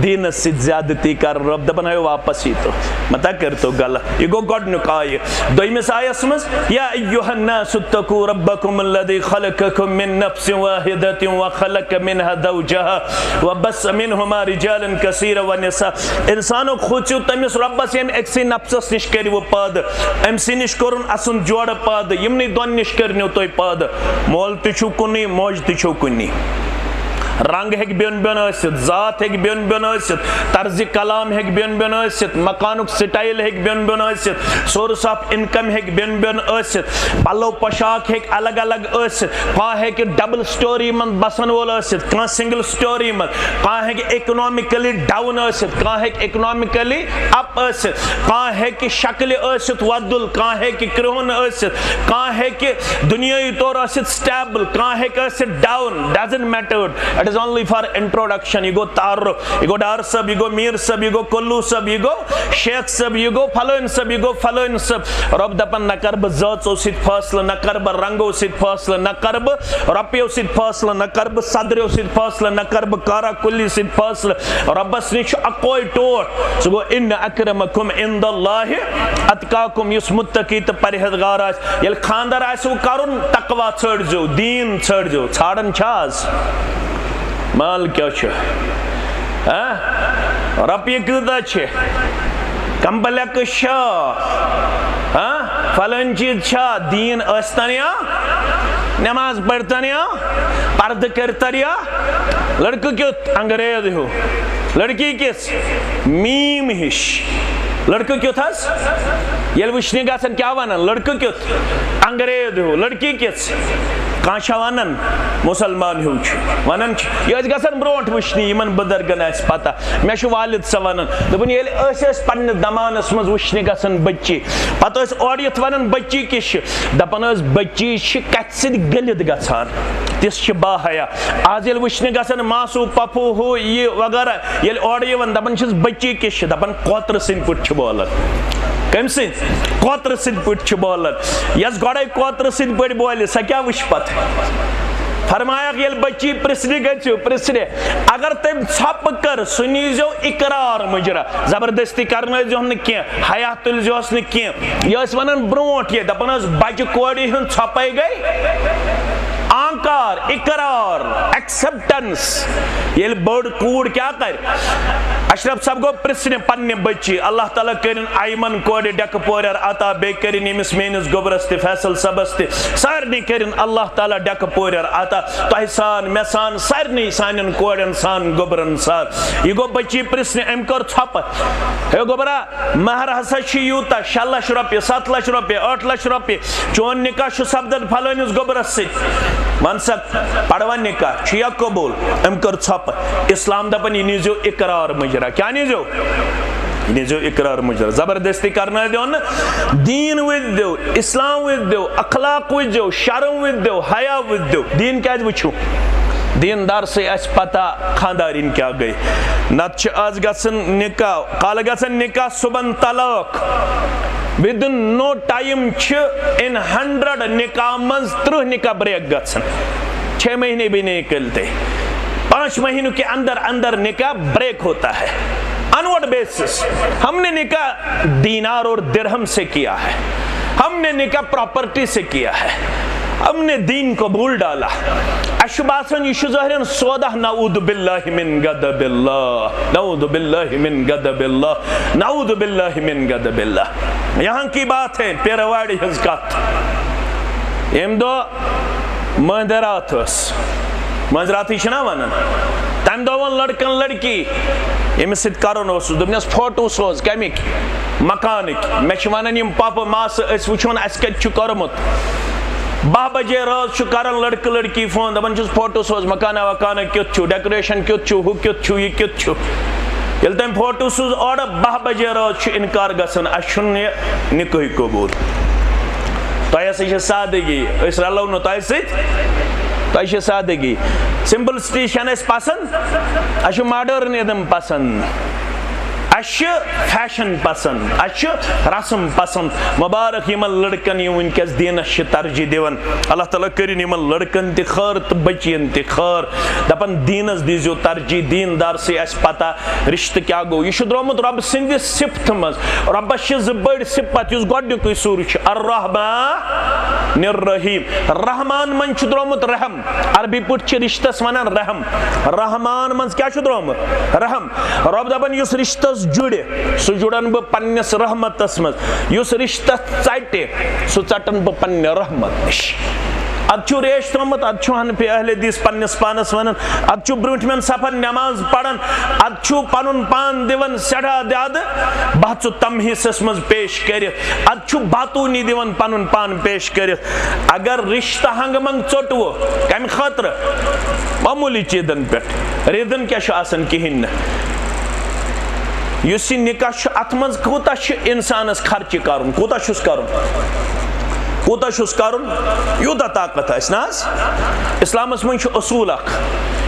دیٖنَس سۭتۍ زیادتی کَران۔ رۄب دَپان، ہَے واپَس یی تو، مَتہ کٔرۍ تو غلط۔ یہِ گوٚو گۄڈٕنیُک آیہِ۔ دوٚیمِس آیَس منٛز، یا ایُّہَا النَّاسُ اتَّقُوا رَبَّكُمُ الَّذِي خَلَقَكُم مِّن نَّفْسٍ وَاحِدَةٍ وَخَلَقَ مِنْهَا زَوْجَهَا وَبَثَّ مِنْهُمَا رِجَالًا كَثِيرًا وَنِسَاءً۔ اِنسانو، کھوٗژِو تٔمِس رۄبَس، ییٚمۍ أکسٕے نفسَس نِش کٔرِوٕ پٲدٕ، أمۍ سٕے نِش کوٚرُن اَسُن جوڑٕ پٲدٕ، یِمنٕے دۄن نِش کٔرنو تُہۍ پٲدٕ۔ مول تہِ چھُو کُنُے، موج تہِ چھو کُنی۔ رنگ ہیٚکہِ بیوٚن بیوٚن ٲسِتھ، ذات ہیٚکہِ بیوٚن بیوٚن ٲسِتھ، طرزِ کلام ہیٚکہِ بیوٚن بیوٚن ٲسِتھ، مکانُک سٹائل ہیٚکہِ بیوٚن بیوٚن ٲسِتھ، سورس آف انکم ہیٚکہِ بیوٚن بیوٚن ٲسِتھ، پلو پوشاک ہیٚکہِ الگ الگ ٲسِتھ، کانٛہہ ہیٚکہِ ڈبل سٹوری منٛز بسن وول ٲسِتھ، کانٛہہ سنگل سٹوری منٛز، کانٛہہ ہیٚکہِ اکنامکلی ڈاؤن ٲسِتھ، کانٛہہ ہیٚکہِ اکنامکلی اپ ٲسِتھ، کانٛہہ ہیٚکہِ شکلہِ ٲسِتھ وۄدُل، کانٛہہ ہیٚکہِ کرٛہُن ٲسِتھ، کانٛہہ ہیٚکہِ دُنیٲیی طور ٲسِتھ سٹیبل، کانٛہہ ہیٚکہِ ٲسِتھ down, doesn't matter, it is only for introduction۔ یہِ گوٚو تعارف، یہِ گوٚو ڈار صٲب، یہِ گوٚو میٖر صٲب، یہِ گوٚو کلو صٲب، یہِ گوٚو شیخ صٲب، یہِ گوٚو فلٲنۍ صٲب، یہِ گوٚو فلٲنۍ صٲب۔ رۄب دَپان، نہ کَرٕ بہٕ ذٲژو سۭتۍ فٲصلہٕ، نہ کَرٕ بہٕ رنٛگو سۭتۍ فٲصلہٕ، نہ کَرٕ بہٕ رۄپیو سۭتۍ فٲصلہٕ، نہ کَرٕ بہٕ صدریو سۭتۍ فٲصلہٕ، نہ کَرٕ بہٕ کارا کُلی سۭتۍ فٲصلہٕ۔ رۄبَس نِش چھُ اَکوے ٹوٹھ، سُہ گوٚو، ان اکرمکم عند اللہ اتقاکم، یُس متقی تہٕ پرہیزگار آسہِ۔ ییٚلہِ خانٛدر آسِوٕ کَرُن، تقوی ژھٲنٛڈزیو، دیٖن ژھٲنٛڈزیو۔ ژھانٛڈان چھا آز؟ مال کیٛاہ چھُ؟ ہاں؟ رۄپیہِ کۭژاہ چھِ؟ کمپلیکس چھا؟ ہاں؟ فلٲنۍ چیٖز چھا؟ دیٖن ٲسۍتن یا نماز پٔرۍتن یا پردٕ کٔرۍتن یا لڑکہٕ کیُتھ انگریز ہیوٗ، لڑکی کِژھ میٖم ہِش۔ لڑکہٕ کیُتھ حظ؟ ییٚلہِ وٕچھنہِ گژھن، کیٛاہ ونان؟ لڑکہٕ کیُتھ انگریز ہیوٗ، لڑکی کِژھ؟ کانٛہہ چھا ونان مُسلمان ہیوٗ چھُ؟ ونان چھِ۔ یہِ ٲسۍ گژھان برونٛٹھ وٕچھنہِ، یِمن بُزرگن آسہِ پتہ۔ مےٚ چھُ والد سا ونان، دوٚپُن، ییٚلہِ أسۍ ٲسۍ پننِس زمانس منٛز وٕچھنہِ گژھان بٔچی، پتہٕ ٲسۍ اورٕ یِتھ ونان، بٔچی کِژھ چھِ؟ دپان ٲسۍ، بٔچی چھِ کتھِ سۭتۍ گٔلِتھ گژھان، تِژھ چھِ باحیا۔ آز ییٚلہِ وٕچھنہِ گژھان ماسوٗ، پپھوٗ، ہُہ یہِ وغیرہ، ییٚلہِ اورٕ یِوان، دپان چھِس، بٔچی کِژھ چھِ؟ دپان، کوترٕ سٕنٛدۍ پٲٹھۍ چھِ بولان۔ أمۍ سٕنٛدۍ کوترٕ سٕنٛدۍ پٲٹھۍ چھِ بولان۔ یۄس گۄڈَے کوترٕ سٕنٛدۍ پٲٹھۍ بولہِ، سۄ کیٛاہ وٕچھِ پَتہٕ؟ فرمایَکھ، ییٚلہِ بٔچی پرٛژھنہِ گٔژھِو، پرٛژھنہِ، اگر تٔمۍ ژھۄپہٕ کٔر، سُہ نیٖزیو اقرار مُجرا۔ زبردستی کرنٲوزیوٚن نہٕ کینٛہہ، حیا تُلزیوس نہٕ کینٛہہ۔ یہِ ٲسۍ وَنان برونٛٹھ یہِ، دَپان ٲس، بَجہِ کورِ ہُنٛد ژھۄپَے گٔے آنکار، اقرار، acceptance۔ ییٚلہِ بٔڑ کوٗر کیٛاہ کَرِ؟ اشرف صٲب گوٚو پرٛژھنہِ پننہِ بٔچی، اللہ تعالیٰ کٔرِن ایمن کورِ ڈٮ۪کہٕ پورٮ۪ر عطا، بیٚیہِ کٔرِن ییٚمِس میٲنِس گوٚبرس تہِ، فیصل صٲبس تہِ، سارنٕے کٔرِن اللہ تعالیٰ ڈٮ۪کہٕ پورٮ۪ر عطا۔ تۄہہِ سان، مےٚ سان، سارنٕے سانٮ۪ن کورٮ۪ن سان، گوٚبرن سان۔ یہِ گوٚو بٔچی پرٛژھنہِ، أمۍ کٔر ژھۄپہٕ۔ ہے گوٚبرا، مہر ہسا چھُ یوٗتاہ، شےٚ لچھ رۄپیہِ، ستھ لچھ رۄپیہِ، ٲٹھ لچھ رۄپیہِ۔ چون نکاح چھُ سپدان فلٲنِس گوٚبرس سۭتۍ۔ وَن سا، پروا نکاح چھُ یا قبوٗل؟ أمۍ کٔر ژھۄپہٕ۔ اسلام دَپان، یہِ نیٖزیو اقرار مُجرا۔ کیٛاہ نیٖزیو؟ یہِ نیٖزیو اقرار مُجرا۔ زبردستی کرنٲوِو نہٕ۔ دیٖن وٕچھزیو، اسلام وٕچھزیو، اخلاق وٕچھزیو، شرم وٕچھزیو، حیا وٕچھزیو۔ دیٖن کیٛازِ وٕچھِو؟ دیٖندار سٕے آسہِ پتہ خانٛدارِنۍ کیٛاہ گٔے۔ نتہٕ چھِ آز گژھان نکاح، کالہٕ گژھان نکاح، صُبحن طلاق۔ Within no time چھِ in hundred نکاح منٛز ترٕٛہ نکاح break گژھان۔ چھ مہینے بھی نہیں نکلتے، پانچ مہینوں کے اندر اندر نکاح break ہوتا ہے۔ On what basis؟ ہم نے نکاح دینار اور درہم سے کیا ہے، ہم نے نکاح پراپرٹی سے کیا ہے، ہم نے دین کو بھول ڈالا۔ اَسہِ چھُ باسان، یہِ چھُ ظٲہرَن سودا۔ نعوذ باللہ من غضب اللہ، نعوذ باللہ من غضب اللہ، نعوذ باللہ من غضب اللہ۔ یہاں کی بات ہے، پیرواڑِ ہٕنٛز کتھ۔ ییٚمہِ دۄہ مٲنٛزِ راتھ ٲس، مٲنٛزِ راتھٕے چھِنا ونان، تمہِ دۄہ ووٚن لڑکن لڑکی، ییٚمِس سۭتۍ کرُن اوسُس، دوٚپنس، فوٹو سوز۔ کمِکۍ؟ مکانٕکۍ۔ مےٚ چھِ ونان یِم پۄپہٕ ماسہٕ، أسۍ وٕچھون اسہِ کتہِ چھُ کوٚرمُت۔ باہ بجے رٲژ چھُ کران لڑکہٕ لڑکی فون، دپان چھُس، فوٹو سوز، مکانہ وکانہ کیُتھ چھُ، ڈیکوریشن کیُتھ چھُ، ہُہ کیُتھ چھُ، یہِ کیُتھ چھُ۔ ییٚلہِ تٔمۍ فوٹو سوٗز اورٕ، باہ بجے رٲژ چھُ انکار گژھان، اسہِ چھُنہٕ یہِ نکاحٕے قبول۔ تۄہہِ ہسا چھِ سادگی، أسۍ رلو نہٕ تۄہہِ سۭتۍ، تۄہہِ چھِ سادگی۔ سمپلسٹی چھَنہٕ اَسہِ پسند، اَسہِ چھُ ماڈرنزم پسند، اَسہِ چھِ فیشن پسند، اَسہِ چھُ رسم پسند۔ مبارک یِمن لڑکن، یِم وٕنکیٚس دیٖنس چھِ ترجیح دِوان۔ اللہ تعالیٰ کٔرِن یِمن لڑکن تہِ خٲر تہٕ بچین تہِ خٲر۔ دپان، دیٖنس دیٖزیو ترجیح، دیٖندار سٕے آسہِ پتہ رشتہٕ کیٛاہ گوٚو۔ یہِ چھُ درٛامُت رۄب سٕنٛدِ صفتہٕ منٛز۔ رۄبس چھِ زٕ بٔڑۍ صفت، یُس گۄڈنیُکُے سورہ چھُ، الرحمن الرحیم۔ رحمان منٛز چھُ درٛامُت رحم، عربی پٲٹھۍ چھِ رشتس ونان رحم۔ رحمان منٛز کیٛاہ چھُ درٛامُت؟ رحم۔ رۄب دپان، یُس رشتس جُڑِ، سُہ جُڑن بہٕ پننِس رحمتس منٛز۔ یُس رشتس ژٹہِ، سُہ ژٹن بہٕ پننہِ رحمت نِش۔ ادٕ چھُ ریش ترٛوومُت، ادٕ چھُ حنفی اہل حدیث پننِس پانس ونان، ادٕ چھُ برٛونٛٹھمٮ۪ن صفن نماز پران، ادٕ چھُ پنُن پان دِوان سٮ۪ٹھاہ زیادٕ بحث و تمحیصس منٛز پیش کٔرِتھ، ادٕ چھُ باطونی دِوان پنُن پان پیش کٔرِتھ۔ اگر رشتہٕ ہنٛگہٕ منٛگہٕ ژوٚٹوٕ، کمہِ خٲطرٕ؟ معموٗلی چیٖزن پٮ۪ٹھ، ریٖزن کیٛاہ چھُ آسان؟ کِہیٖنۍ نہٕ۔ یُس یہِ نکاح چھُ، اتھ منٛز کوٗتاہ چھُ انسانس خرچہِ کرُن، کوٗتاہ چھُس کرُن، کوٗتاہ چھُس کرُن، یوٗتاہ طاقت آسہِ نہ حظ۔ اسلامس منٛز چھُ اصوٗل اکھ،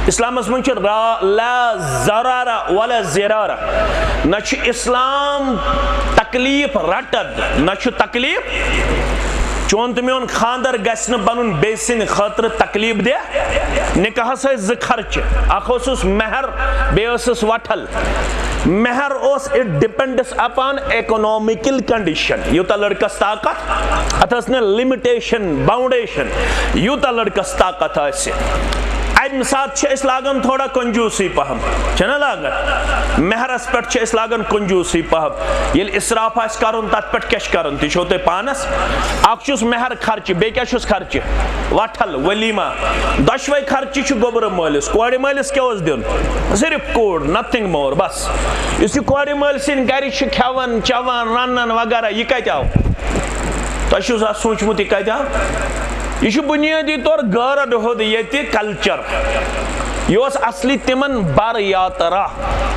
اسلامس منٛز چھُ را-، لا ضرر ولا ضرار۔ نہ چھُ اسلام تکلیف رٹان، نہ چھُ تکلیف۔ چون تہٕ میون خاندر گژھِ نہٕ پنُن بیٚیہِ سٕنٛدِ خٲطرٕ تکلیف دہ۔ نکاحس ٲسۍ زٕ خرچہٕ، اکھ اوسُس مہر، بیٚیہِ ٲسٕس وٹھل۔ مہر اوس، it depends upon economical condition، یوٗتاہ لڑکس طاقت، اتھ ٲس نہٕ limitation، boundation، یوٗتاہ لڑکس طاقت آسہِ۔ امہِ ساتہٕ چھِ أسۍ لاگان تھوڑا کنجوٗسی پہم، چھِنہ لاگان؟ مہرس پٮ۪ٹھ چھِ أسۍ لاگان کنجوٗسی پہم۔ ییٚلہِ اسراف آسہِ کرُن، تتھ پٮ۪ٹھ کیٛاہ چھِ کرُن؟ تہِ چھو تۄہہِ پانس۔ اکھ چھُس مہر خرچہِ، بیٚیہِ کیٛاہ چھُس خرچہِ؟ وٹھل، ولیمہ۔ دۄشوے خرچہِ چھِ گوٚبرٕ مٲلِس۔ کورِ مٲلِس کیٛاہ اوس دیُن؟ صرف کوٗر، nothing more، بس۔ یُس یہِ کورِ مٲلۍ سٕنٛدِ گرِ چھِ کھٮ۪وان، چٮ۪وان، رنان وغیرہ، یہِ کتہِ آو؟ تۄہہِ چھُو زانٛہہ سوٗنٛچمُت، یہِ کتہِ آو؟ یہِ چھُ بُنیٲدی طور غٲرن ہُنٛد ییٚتہِ culture۔ یہِ اوس اصلی تِمن بر یاترا،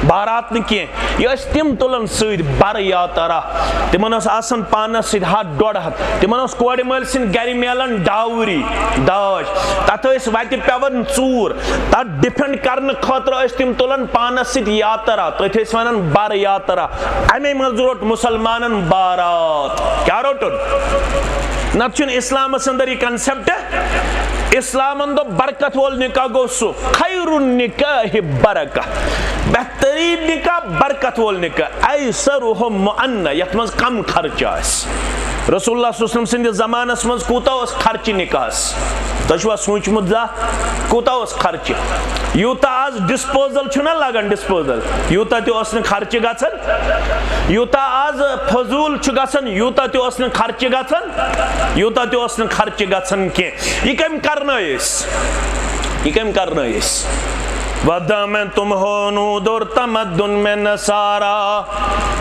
بارات نہٕ کینٛہہ، یہِ ٲسۍ تِم تُلان سۭتۍ بر یاترا۔ تِمن اوس آسان پانس سۭتۍ ہتھ ڈۄڈ ہتھ۔ تِمن اوس کورِ مٲلۍ سٕنٛدِ گرِ میلان ڈاوری، داج۔ تتھ ٲسۍ وتہِ پٮ۪وان ژوٗر۔ تتھ ڈِفینڈ کرنہٕ خٲطرٕ ٲسۍ تِم تُلان پانس سۭتۍ یاترا، تٔتھۍ ٲسۍ ونان بر یاترا۔ امے منٛز روٚٹ مسلمانن بارات۔ کیٛاہ روٚٹُن؟ نتہٕ چھُنہٕ اسلامس اندر یہِ کنسپٹ۔ اسلامن دوٚپ برکت وول نکاح گوٚو سُہ، خیر النکاح برکہ، بہترین نکاح، برکت وول نکاح، ایسرہ مؤنہ، یتھ منٛز کم خرچہ آسہِ۔ رسول اللہ صلی اللہ علیہ وسلم سٕنٛدِس زمانس منٛز کوٗتاہ اوس خرچہٕ نکاحس؟ تۄہہِ چھُوا سوٗنٛچمُت زانٛہہ کوٗتاہ اوس خرچہٕ؟ یوٗتاہ آز ڈسپوزل چھُنہ لگان، ڈسپوزل، یوٗتاہ تہِ اوس نہٕ خرچہٕ گژھان، یوٗتاہ آز فضوٗل چھُ گژھان، یوٗتاہ تہِ اوس نہٕ خرچہٕ گژھان، یوٗتاہ تہِ اوس نہٕ خرچہٕ گژھان کینٛہہ۔ یہِ کٔمۍ کرنٲے أسۍ؟ یہِ کٔمۍ کرنٲے أسۍ؟ ودا میں تم ہنود اور تمدن میں نصارا،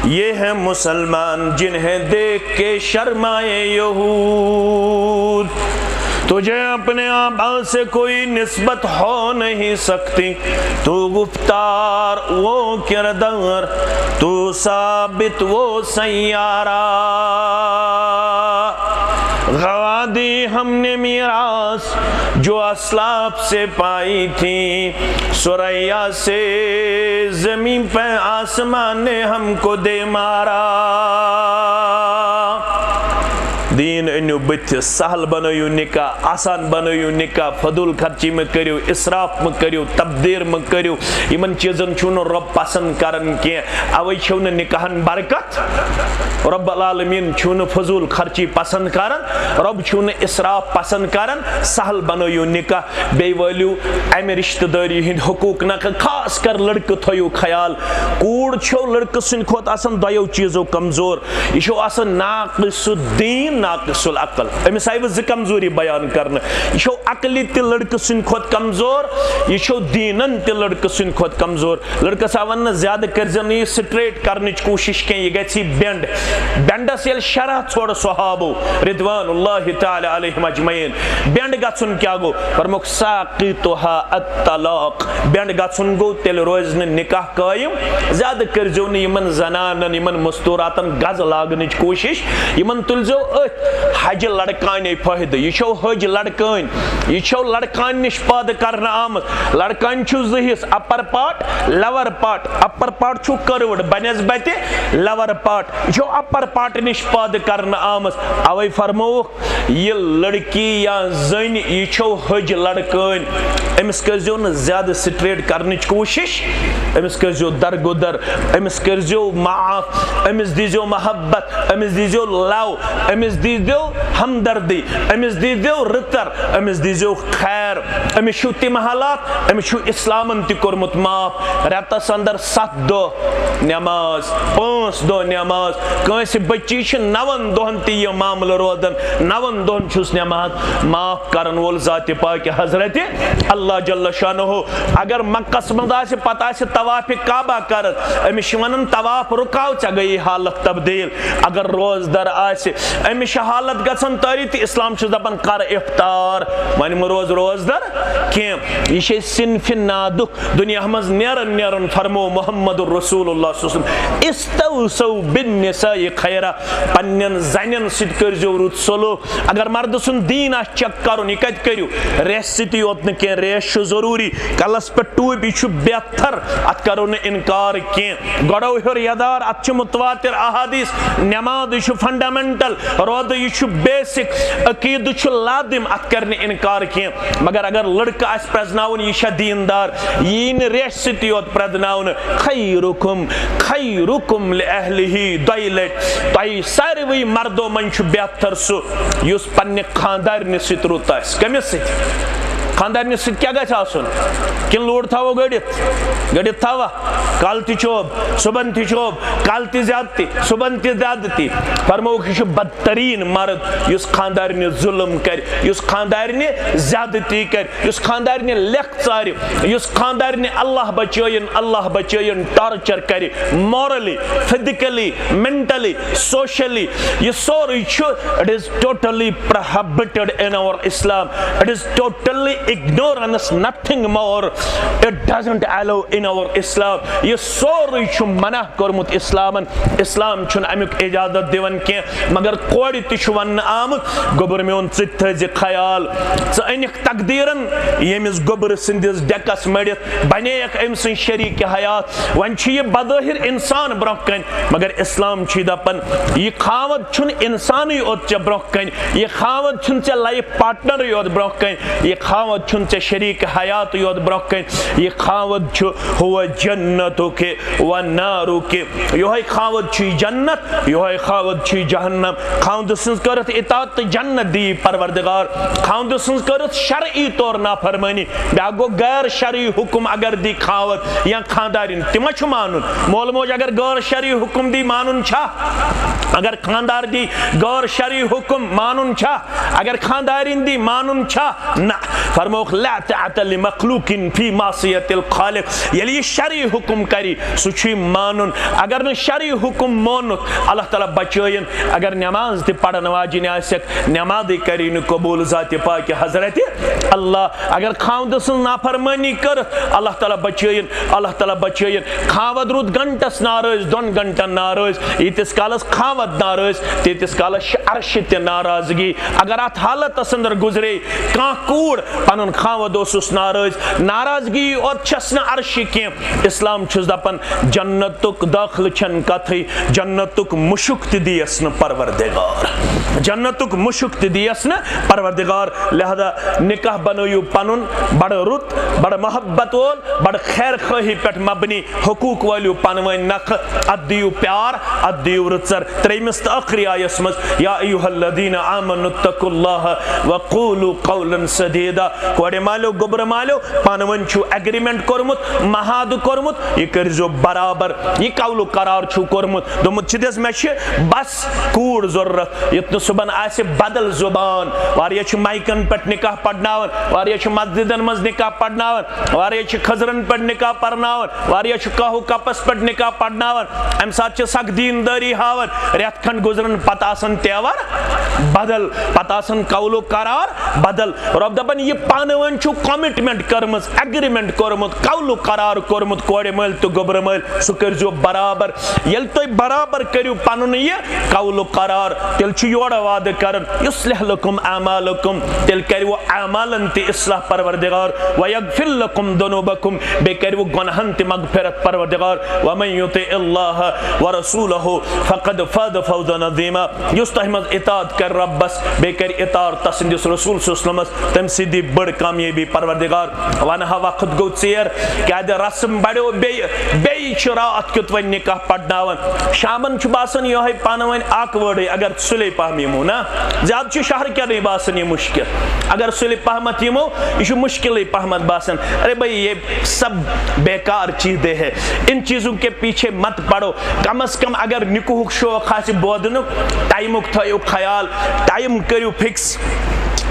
یہ ہے مسلمان جنہیں دیکھ کے شرمائے یہود۔ تجھے اپنے آبا سے کوئی نسبت ہو نہیں سکتی، تو گفتار وہ کردار، تو ثابت وہ سیارہ۔ گوا دی ہم نے میراث جو اسلاف سے پائی تھی، ثریا سے زمین پہ آسمان نے ہم کو دے مارا۔ دیٖن أنِو بٕتھِ، سہل بنٲیِو نکاح، آسان بنٲیِو نکاح، فضوٗل خرچی مہٕ کٔرِو، اسراف مہٕ کٔرِو، تبدیر مہٕ کٔرِو۔ یِمن چیٖزن چھُنہٕ رۄب پسند کران کینٛہہ، اوے چھِو نہٕ نکاحن برکت۔ رب العالمین چھُنہٕ فضوٗل خرچی پسند کران، رۄب چھُنہٕ اسراف پسند کران۔ سہل بنٲیِو نکاح، بیٚیہِ وٲلِو امہِ رشتہٕ دٲری ہٕنٛدۍ حقوٗق نکھٕ، خاص کر لڑکہٕ تھٲیِو خیال۔ کوٗر چھو لڑکہٕ سٕنٛدِ کھۄتہٕ آسان دۄیو چیٖزو کمزور۔ یہِ چھو آسان ناقص الدین، ناقص العقل۔ أمِس آیہِ وۄنۍ زٕ کمزوری بیان کرنہٕ۔ یہِ چھو عقلہِ تہِ لڑکہٕ سٕنٛدِ کھۄتہٕ کمزور، یہِ چھو دیٖنن تہِ لڑکہٕ سٕنٛدِ کھۄتہٕ کمزور۔ لڑکس آو وننہٕ، زیادٕ کٔرزِ نہٕ یہِ سٹریٹ کرنٕچ کوٗشش کینٛہہ، یہِ گژھِ بینڈ۔ بینڈس ییٚلہِ شرح ژھوڑ صحابو رضوان اللہ تعالی علیہم اجمعین، بینڈ گژھُن کیٛاہ گوٚو؟ فرموکھ، ساقطها الطلاق۔ بینڈ گژھُن گوٚو، تیٚلہِ روزِ نہٕ نکاح قٲیِم۔ زیادٕ کٔرزیو نہٕ یِمن زنانن، یِمن مستوراتن گز لاگنٕچ کوٗشش۔ یِمن تُلزیو أتھۍ حجہِ لڑکانے فٲیدٕ۔ یہِ چھو حج لڑکٲنۍ، یہِ چھو لڑکانہِ نِش پٲدٕ کرنہٕ آمٕژ۔ لڑکانہِ چھُ زٕ حصہٕ، اپر پارٹ، لور پارٹ۔ اپر پارٹ چھُ کٔروٕڈ بنسبتہِ لور پارٹ۔ یہِ چھو اپر پارٹ نِش پٲدٕ کرنہٕ آمٕژ۔ اوے فرمووُکھ، یہِ لڑکی یا زٔنۍ، یہِ چھو حج لڑکٲنۍ، أمِس کٔرزیو نہٕ زیادٕ سٹریٹ کرنٕچ کوٗشش، أمِس کٔرزیو درگُدر، أمِس کٔرزیو معاف، أمِس دیٖزیو محبت، أمِس دیٖزیو لو، أمِس دیٖزیو ہمدردی، أمِس دیٖزیو رٕژر، أمِس دیٖزیو خیر۔ أمِس چھِو تِم حالات، أمِس چھُ اسلامن تہِ کوٚرمُت معاف۔ رٮ۪تس اندر ستھ دۄہ نماز، پانٛژھ دۄہ نماز۔ کٲنٛسہِ بچی چھِ نون دۄہن تہِ یہِ معاملہٕ روزان، نون دۄہن چھُس نماز معاف کرن وول ذاتِ پاکہِ حضرت اللہ جل شانہ۔ اگر مکس منٛز آسہِ، پتہٕ آسہِ طواف کعبہ کران، أمِس چھِ ونان، طواف رُکاو، ژےٚ گٔیی حالت تبدیل۔ اگر روزدر آسہِ، أمِس چھِ حالت گژھان طٲری تہٕ اسلام چھُس دپان، کر افطار، وۄنۍ مہٕ روز روزدر کینٛہہ۔ یہِ چھِ صنفِ نادُک دُنیا منٛز نیران نیران فرمو محمد رسول اللہ صلی اللہ علیہ وسلم، "استوصوا بالنساء خیرا"، پننٮ۪ن زنٮ۪ن سۭتۍ کٔرزیو رُت سلوک۔ اگر مردٕ سُنٛد دیٖن آسہِ چیک کرُن، یہِ کتہِ کٔرِو؟ ریش سۭتی یوت نہٕ کینٛہہ، ریش چھُ ضروٗری، کلس پٮ۪ٹھ ٹوپۍ، یہِ چھُ بہتر، اتھ کرو نہٕ انکار کینٛہہ۔ گۄڈو ہیوٚر یدار، اتھ چھِ متواتر احادیث، نماز، یہِ چھُ فنڈامنٹل، روزٕ، یہِ چھُ بیسک، عقیدٕ چھُ لازم، اتھ کرِ نہٕ انکار کینٛہہ۔ مگر اگر لڑکہٕ آسہِ پرزناوُن، یہِ چھا دیٖندار، یہِ یی نہٕ ریشہِ سۭتی یوت پرزناونہٕ۔ خیرکم، خیرکم لأہلہ، دۄیہِ لٹہِ۔ تۄہہِ ساروٕے مردو منٛز چھُ بہتر سُہ، یُس پننہِ خاندارنہِ سۭتۍ رُت آسہِ۔ کٔمِس سۭتۍ؟ خاندارنہِ سۭتۍ کیٛاہ گژھِ آسُن؟ کِنہٕ لوٗر تھاوو گٔڑِتھ؟ گٔڑِتھ تھاوا؟ کالہٕ تہِ چھوب، صُبحن تہِ چھوب، کالہٕ تہِ زیادتی، صُبحن تہِ زیادتی۔ فرمووُکھ، یہِ چھُ بدترین مرد، یُس خاندارنہِ ظلم کرِ، یُس خاندارنہِ زیادتی کرِ، یُس خاندارنہِ لیکھ ژارِ، یُس خاندارنہِ اللہ بچٲیِن، اللہ بچٲیِن ٹارچر کرِ، morally، physically، mentally، socially۔ یہِ سورُے چھُ، it is totally prohibited in our Islam. It is totally ignorance, nothing more. It doesn't allow in our Islam. یہِ سورُے چھُ منع کوٚرمُت اسلامن۔ اسلام چھُنہٕ امیُک اجازت دِوان کینٛہہ۔ مگر کورِ تہِ چھُ وننہٕ آمُت، گوٚبُر میون، ژٕ تہِ تھٲیزِ خیال، ژٕ أنِکھ تقدیرن ییٚمِس گوٚبرٕ سٕنٛدِس ڈیکس مٔڑِتھ، بنییکھ أمۍ سٕنٛز شریٖک حیات۔ وۄنۍ چھُ یہِ بظٲہر انسان برونٛہہ کنہِ، مگر اسلام چھُ دپان، یہِ خاوند چھُنہٕ انسانٕے یوت ژےٚ برونٛہہ کنہِ، یہِ خاوند چھُنہٕ ژےٚ life partnerٕے یوت برونٛہہ کنہِ، یہِ خاوند چھُنہٕ ژےٚ شریٖک حیاتٕے یوت برونٛہہ کنہِ، یہِ خاوند چھُ ہو جنتُک و نارُک۔ یِہوٚے خاوند چھُے جنت، یِہوٚے خاوند چھُے جہنم۔ خاوند سٕنٛز کٔرٕتھ اطاعت تہٕ جنت دی پروردگار۔ خاوند سٕنٛز کٔرٕتھ شرعی طور نافرمٲنی۔ بیٛاکھ گوٚو غیر شرعی حکم اگر دی خاوند یا خاندارِنۍ، تہِ ما چھُ مانُن؟ مول موج اگر غیر شرعی حکم دی، مانُن چھا؟ اگر خاندار دی غیر شرعی حکم، مانُن چھا؟ اگر خاندارِنۍ دی، مانُن چھا؟ نہ۔ فرمووُکھ، "لا طاعة لمخلوق فی معصیت الخالق"۔ ییٚلہِ یہِ شرعی حکم کری، سُہ چھُے مانُن۔ اگر نہٕ شرعی حکم مونُتھ، اللہ تعالیٰ بچٲیِن۔ اگر نماز تہِ پرن واجِنۍ آسٮ۪کھ، نمازٕے کری نہٕ قبول ذاتِ پاکِ حضرت اللہ۔ اگر خاوندٕ سٕنٛز نافرمٲنی کٔرٕتھ، اللہ تعالیٰ بچٲیِن، اللہ تعالیٰ بچٲیِن۔ خاوند روٗد گھنٹس ناراض، دۄن گھنٹن ناراض، ییٖتِس کالس خاوند ناراض، تیٖتِس کالس چھِ عرشہِ تہِ ناراضگی۔ اگر اتھ حالتس اندر گُزرے کانٛہہ کوٗر، پنُن خاوند اوسُس ناراض، ناراضگی یوت چھس نہٕ عرشہِ کینٛہہ۔ اسلام چھُس دپان، جنتُک دٲخلہٕ چھنہٕ کتھٕے، جنتُک مُشُک تہِ دِیس نہٕ پروردگار۔ جنتُک مُشُک تہِ دِیس نہٕ پروردگار۔ لہذا نکاح بنٲیِو پنُن بڑٕ رُت، بڑٕ محبت وول، بڑٕ خیر خواہی پٮ۪ٹھ مبنی، حقوق وٲلِو پانہٕ ؤنۍ نکھٕ، اتھ دِیِو پیار، اتھ دِیِو رٕژر۔ ترٛیٚیمِس تہٕ ٲخری آیس منٛز، یا ایھا الذین آمنوا اتقوا اللہ وقولوا قولا سدیدا۔ کورِ مالیو، گوٚبرٕ مالیو، پانہٕ ؤنۍ چھُو ایگریمنٹ کوٚرمُت، معاہدٕ کوٚرمُت، یہِ کٔرۍزیو برابر۔ یہِ قول و قرار چھُو کوٚرمُت، دوٚپمُت چھُ دِس مےٚ چھِ بس کوٗر ضروٗرت، یُتھ نہٕ صُبحن آسہِ بدل زُبان۔ واریاہ چھِ مایکن پٮ۪ٹھ نکاح پرناوان، واریاہ چھِ مسجدن منٛز نکاح پرناوان، واریاہ چھِ خٔزرن پٮ۪ٹھ نکاح پرناوان، واریاہ چھِ قہوٕ کپس پٮ۪ٹھ نکاح پرناوان۔ امہِ ساتہٕ چھِ سخ دیندٲری ہاوان، رٮ۪تھ کھنڈ گُزرن پتہٕ آسان تیور بدل، پتہٕ آسان قول و قرار بدل۔ رۄب دپان، یہِ پانہٕ ؤنۍ چھُو کمٹمنٹ کٔرمٕژ، ایگریمنٹ کوٚرمُت، قول و قرار کوٚرمُت، کورِ مٲلۍ تہٕ گوٚبرٕ مٲلۍ، سُہ کٔرۍزیو برابر۔ ییٚلہِ تُہۍ برابر کٔرِو پنُن یہِ قول و قرار، تیٚلہِ چھُ یورٕ وعدٕ کران، یصلح لکم اعمالکم، تیٚلہِ کرِ وۄنۍ اعمالن تہِ اصلاح پروردگار، ویغفر لکم ذنوبکم، بیٚیہِ کرِ وۄنۍ گۄناہن تہِ مغفرت پروردگار۔ ومن یطع اللہ ورسولہ فقد فاز فوزا عظیما۔ یُس تۄہہِ منٛز اطاعت کرِ رۄبس، بیٚیہِ کرِ اطاعت تسٕنٛدِس رسول صلی اللہ علیہ وسلمس، تٔمۍ سٕنٛدِ بٔڑ کامیٲبی پروردگار۔ ونہٕ ہا وقت گوٚو ژیر، کیٛازِ رسم بڑیو بیٚیہِ، بیٚیہِ چھُ راتھ کیُتھ وۄنۍ نکاح پرناوان۔ شامن چھُ باسان یِہوٚے پانہٕ ؤنۍ اکھ وٲرڈٕے، اگر سُلے پہم یِمو نا، زیادٕ چھُ شہر کٮ۪نٕے باسان یہِ مُشکل۔ اگر سُلہِ پہمتھ یِمو، یہِ چھُ مُشکلٕے پہمتھ باسان۔ ارے بھائی، یہ سب بیکار چیزیں ہیں، ان چیزوں کے پیچھے مت پڑو۔ کم از کم اگر نکاحُک شوق آسہِ بوزنُک، ٹایمُک تھٲیِو خیال، ٹایم کٔرِو فکس۔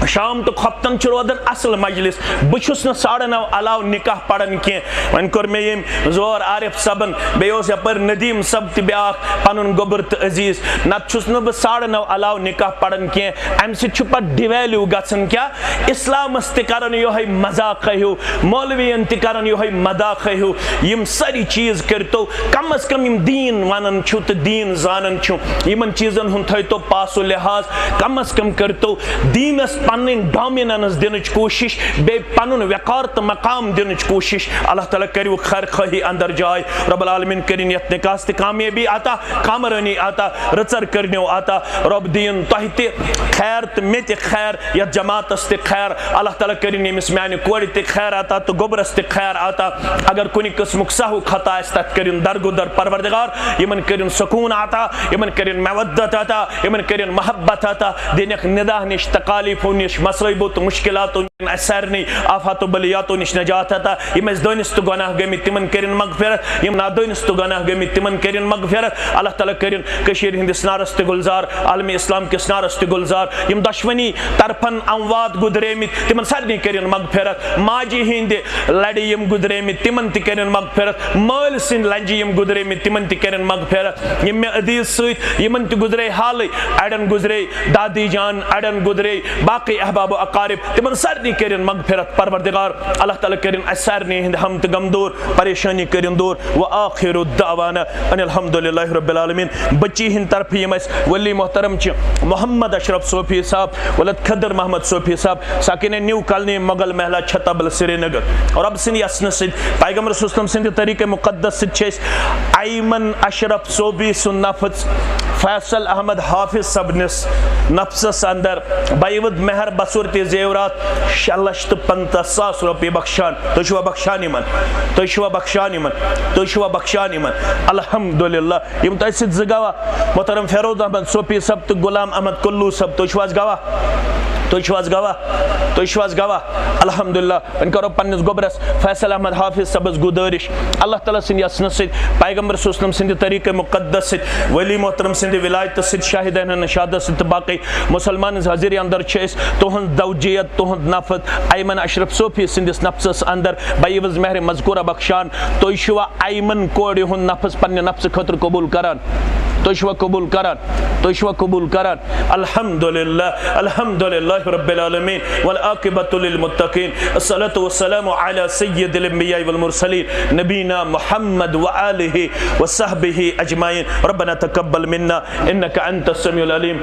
شام تہٕ خۄفتن چھُ روزان اصل مجلس۔ بہٕ چھُس نہٕ ساڑٕ نو علاوٕ نکاح پران کینٛہہ۔ وۄنۍ کوٚر مےٚ ییٚمۍ زور عارف صٲبن، بیٚیہِ اوس یپٲرۍ ندیم صٲب تہِ بیٛاکھ پنُن گوٚبُر تہٕ عزیز۔ نتہٕ چھُس نہٕ بہٕ ساڑٕ نو علاوٕ نکاح پران کینٛہہ۔ امہِ سۭتۍ چھُ پتہٕ ڈیویلیو گژھان کیٛاہ؟ اسلامس تہِ کران یِہوٚے مذاقہ ہیوٗ، مولوین تہِ کران یِہوٚے مذاقہ ہیوٗ۔ یِم سٲری چیٖز کٔرۍتو، کم از کم یِم دیٖن ونان چھِو تہٕ دیٖن زانان چھِو، یِمن چیٖزن ہُنٛد تھٲیتو پاس و لحاظ۔ کم از کم کٔرۍتو دیٖنس پنٕنۍ ڈامیننس دِنٕچ کوٗشش، بیٚیہِ پنُن وقار تہٕ مقام دِنٕچ کوٗشش۔ اللہ تعالیٰ کٔرِو خیر خواہی اندر جاے۔ رب العالمین کٔرِن یتھ نکاحس تہِ کامیٲبی عطا، کامرٲنی عطا، رٕژر کٔرنیو عطا۔ رب دِیِن تۄہہِ تہِ خیر تہٕ مےٚ تہِ خیر، یتھ جماعتس تہِ خیر۔ اللہ تعالیٰ کٔرِن ییٚمِس میانہِ کورِ تہِ خیر عطا تہٕ گوٚبرس تہِ خیر عطا۔ اگر کُنہِ قٕسمُک سہو خطا آسہِ، تتھ کٔرِن درگُدر پروردگار۔ یِمن کٔرِن سکوٗن عطا، یِمن کٔرِن مودت عطا، یِمن کٔرِن محبت عطا۔ دِنکھ ندا نِش، تکالیفو نِش، مصٲیبو تہٕ مشکلاتو نِش، اسہِ سارنٕے آفات و بلیاتو نِش نجات عطا۔ یِم اسہِ دٲنِس تہٕ گۄناہ گٔمٕتۍ، تِمن کٔرِن مغفرت۔ یِم نادٲنِس تہٕ گۄناہ گٔمٕتۍ، تِمن کٔرِن مغفرت۔ اللہ تعالیٰ کٔرِن کٔشیٖرِ ہٕنٛدِس نارس تہِ گُلزار، عالمِ اسلام کِس نارس تہِ گُلزار۔ یِم دۄشوٕنی طرفن اموات گُزریمٕتۍ، تِمن سارنٕے کٔرِن مغفرت۔ ماجہِ ہٕنٛدِ لڑِ یِم گُزریمٕتۍ، تِمن تہِ کٔرِن مغفرت۔ مٲلۍ سٕنٛدِ لنجہِ یِم گُزریمٕتۍ، تِمن تہِ کٔرِن مغفرت۔ یِم مےٚ عزیز سۭتۍ، یِمن تہِ گُزرے حالٕے، اڑٮ۪ن گُزرے دادی جان، اڑٮ۪ن گُزرے باقٕے احباب و اقارب، تِمن سارنٕے کٔرِن مغفرت پروردگار۔ اللہ تعالیٰ کٔرِن اسہِ سارنٕے ہٕنٛدۍ ہم تہٕ غم دوٗر، پریشٲنی کٔرِن دوٗر۔ وآخر دعوانا ان الحمد للہ رب العالمین۔ بچی ہٕنٛدِ طرفہٕ یِم اسہِ ولی محترم چھِ، محمد اشرف صوفی صاحب، ولد کھدر محمد صوفی صاحب، ساکن نیو کالنی، مغل محلہ، چھتابل، سرینگر۔ رب سٕنٛدِ یژھنہٕ سۭتۍ، پیغمبر صلی اللہ علیہ وسلم سٕنٛدِ طریقہ مقدس سۭتۍ چھِ أسۍ ایمن اشرف صوفی سُنٛد نفس فیصل احمد حافظ صٲبنِس نفسس اندر بیوت مہر بصورت زیورات شےٚ لچھ تہٕ پنٛژاہ ساس رۄپیہِ بخشان۔ تُہۍ چھِوا بخشان یِمن؟ تُہۍ چھِوا بخشان یِمن؟ تُہۍ چھِوا بخشان یِمن؟ الحمدللہ۔ یِم تۄہہِ سۭتۍ زٕ گواہ، محترم فیروز احمد صوفی صٲب تہٕ غلام احمد کلو صٲب، تُہۍ چھِو حظ گواہ؟ تُہۍ چھِو حظ گواہ؟ تُہۍ چھِو حظ گواہ؟ الحمدللہ۔ وۄنۍ کرو پننِس گوٚبرس فیصل احمد حافظ صٲبس گُزٲرِش، اللہ تعالیٰ سٕنٛدِ یژھنہٕ سۭتۍ، پیغمبر صلی اللہ علیہ وسلم سٕنٛدِ طریقہ مقدس سۭتۍ، ولی محترم سٕنٛدِ ولایتہٕ سۭتۍ، شاہدین ہٕنٛدِ شہادت سۭتۍ تہٕ باقٕے مسلمان ہٕنٛز حٲضری اندر چھِ أسۍ تُہنٛز زوجیت، تُہنٛد نفس ایمن اشرف صوفی سٕنٛدِس نفسس اندر بیوض مہر مذکورہ بخشان۔ تُہۍ چھِوا ایمن کورِ ہُنٛد نفس پننہِ نفسہٕ خٲطرٕ قبول کران؟ تُہۍ چھِوا قبول کران؟ تُہۍ چھِوا قبول کران؟ الحمدللہ، الحمدللہ رب العالمین، والعاقبۃ للمتقین، الصلاۃ والسلام علی سید الانبیاء والمرسلین، نبینا محمد وآلہ وصحبہ اجمعین۔ ربنا تقبل منا انک انت السمیع العلیم۔